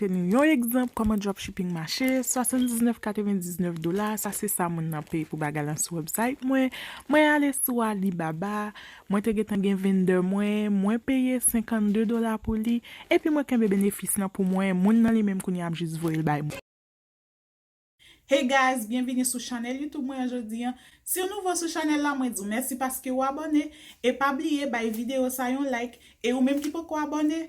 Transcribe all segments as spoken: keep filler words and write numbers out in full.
Te nou yon egzanp kòman dropshipping mache, swasanndiznèf katrevendiznèf dola, sa se sa moun nan peye pou bagay lan sou website mwen. Mwen ale sou Alibaba, mwen te gentan gen vendè mwen, mwen peye senkannde dola pou li, epi mwen kenbe benefis lan pou mwen, moun nan li menm kounye a ap jis voye l bay mwen. Hey guys, byenvini sou chanèl YouTube mwen an jodi an. Si w nouvo sou chanèl la, mwen di w mèsi paske w abòne. E pa bliye bay videyo sa yon like. E ou menm ki poko abòne,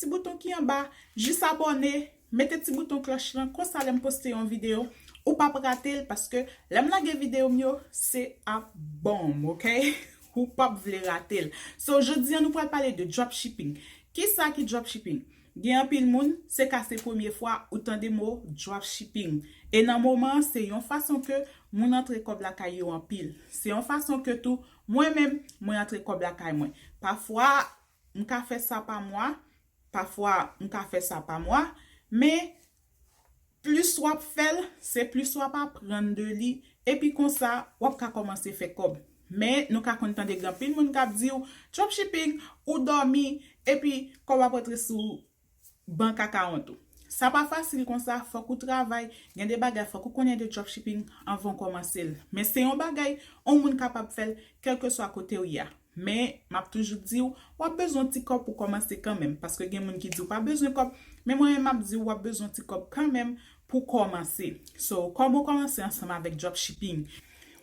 ti bouton ki anba, jis abòne, mete ti bouton klòch lan, konsa lè m poste yon videyo, ou p ap rate l paske lè m lage videyo m yo, se ap bonm, oke? Ou p ap vle rate l. So, jodi an, nou pral pale de dropshipping. Kisa ki dropshipping? Gen anpil moun, se ka se premye fwa ou tande mo dropshipping. E nan moman an, se yon fason ke moun antre kòb lakay yo anpil. Se yon fason ke tou, mwen menm, mwen antre kòb lakay mwen. Pafwa, m ka fè sa pa mwa, pafwa, m ka fè sa pa mwa, men plis w ap fè l, se plis w ap aprann de li, epi konsa, w ap ka kòmanse fè kòb. Men, nou ka konn tande gen anpil moun k ap di w, dropshipping, ou dòmi, epi kòb ap rantre sou bank akawont ou. Sa pa fasil konsa, fòk ou travay, gen de bagay, fòk ou konnen de dropshipping anvan w kòmanse l. Men se yon bagay, yon moun kapab fè l, kèlkeswa kote w ye a. Men, m ap toujou di w, w ap bezwen yon ti kòb pou kòmanse kanmenm, paske gen moun ki di w pa bezwen kòb, men mwen menm m ap di w, w ap bezwen yon ti kòb kanmenm pou kòmanse. So, kòman w kòmanse ansanm avèk dropshipping?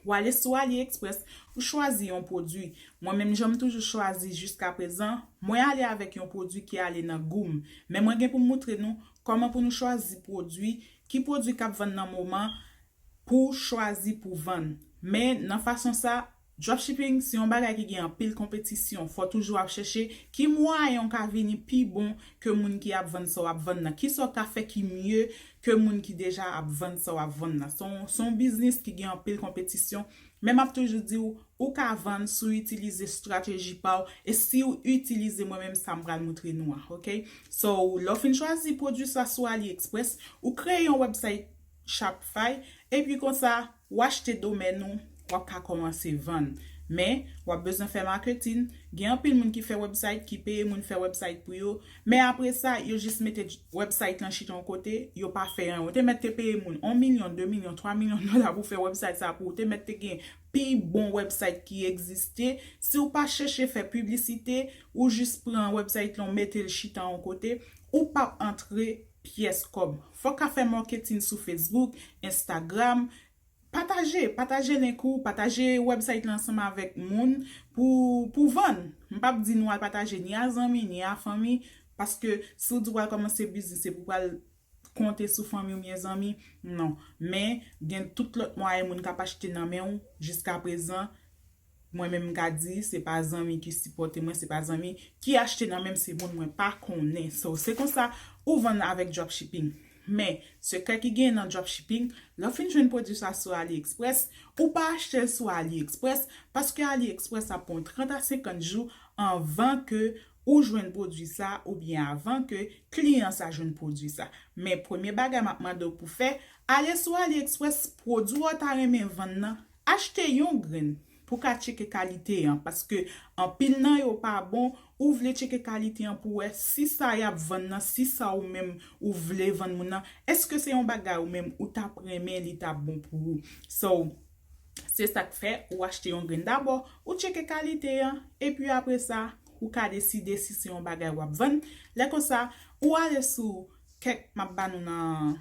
W ale sou AliExpress, ou chwazi yon pwodui. Mwen menm, jan m toujou chwazi jiska prezan, mwen ale avèk yon pwodui ki ale nan gou m. Men mwen gen pou m moutre nou kòman pou nou chwazi pwodui, ki pwodui k ap vann nan moman, pou w chwazi pou vann. Men nan fason sa, dropshipping se yon bagay ki gen anpil konpetisyon. Fò toujou ap chèche ki mwayen w ka vini pi bon ke moun ki ap vann sa w ap vann nan. Kisa w ka fè ki mye ke moun ki deja ap vann sa w ap vann nan? Se yon, se yon biznis ki gen anpil konpetisyon. Men m ap toujou di w, ou ka vann si w itilize estrateji pa w e si w itilize mwen menm sa m pral moutre nou a, oke? So, lè w fin chwazi pwodui sa sou AliExpress, ou kreye yon website Shopify, epi konsa, w achte domèn ou, w ap ka kòmanse vann. Men, w ap bezwen fè marketing. Gen anpil moun ki fè website, ki peye moun fè website pou yo. Men apre sa, yo jis mete website lan chita yon kote, yo pa fè anyen. Ou te mèt te peye moun yon milyon, de milyon, twa milyon dola pou fè website sa pou ou. Ou te mèt te gen pi bon website ki egziste. Si w pa chèche fè piblisite, ou jis pran website lan, ou mete l chita yon kote, ou p ap antre pyès kòb. Fòk ka fè marketing sou Facebook, Instagram. Pataje, pataje link ou, pataje website lan ansanm avèk moun pou, pou vann. M p ap di nou al pataje ni a zanmi, ni a fanmi, paske si w di w al kòmanse biznis, se pou w al konte sou fanmi oubyen zanmi, non. Men, gen tout lòt mwayen moun k ap achte nan men w jiska prezan. Mwen menm m ka di, se pa zanmi ki sipòte mwen, se pa zanmi ki achte nan men m, se moun mwen pa konnen. So, se konsa ou vann avèk dropshipping. Men, sekrè ki gen nan dropshipping, lè w fin jwenn pwodui sa sou AliExpress, ou pa achte l sou AliExpress, paske AliExpress ap pran trant a senkant jou anvan ke ou jwenn pwodui sa oubyen avan ke kliyan sa jwenn pwodui sa. Men premye bagay m ap mande w pou fè, ale sou AliExpress, pwodui w ta renmen vann nan, achte yon grenn pou ka tcheke kalite an, paske anpil nan yo pa bon, ou vle tcheke kalite an pou wè si sa y ap vann nan, si sa ou menm ou vle vann moun nan, èske se yon bagay ou menm ou t ap renmen li t ap bon pou ou. So, se sa k fè ou achte yon grenn dabò, ou tcheke kalite an, epi apre sa, ou ka deside si se yon bagay w ap vann. Lè konsa, ou ale sou kèk m ap ba nou nan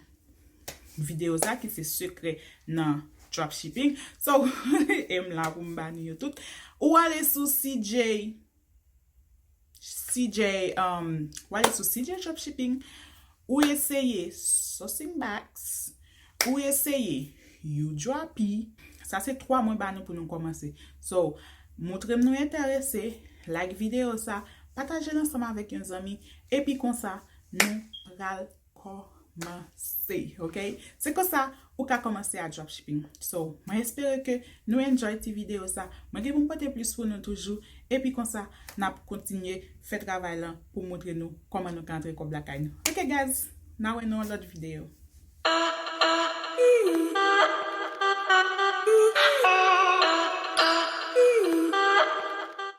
videyo sa ki se sekrè nan dropshipping. So, e m la pou m ba nou yo tout. Ou ale sou C J, C J, um, ou ale sou C J Dropshipping. Ou eseye Sourcing Backs. Ou eseye Udroppy. Sa se twa mwen ba nou pou nou kòmanse. So, moutre m nou enterese, like videyo sa, pataje l ansanm avèk yon zanmi, epi konsa, nou pral kòmanse, oke? Se konsa ou ka kòmanse a dropshipping. So, mwen espere ke nou enjoy ti videyo sa. Mwen gen pou m pote plis pou nou toujou. Epi konsa, n ap kontinye fè travay lan pou moutre nou kòman nou ka antre kòb lakay nou. Oke, guys, n a wè nan yon lòt videyo.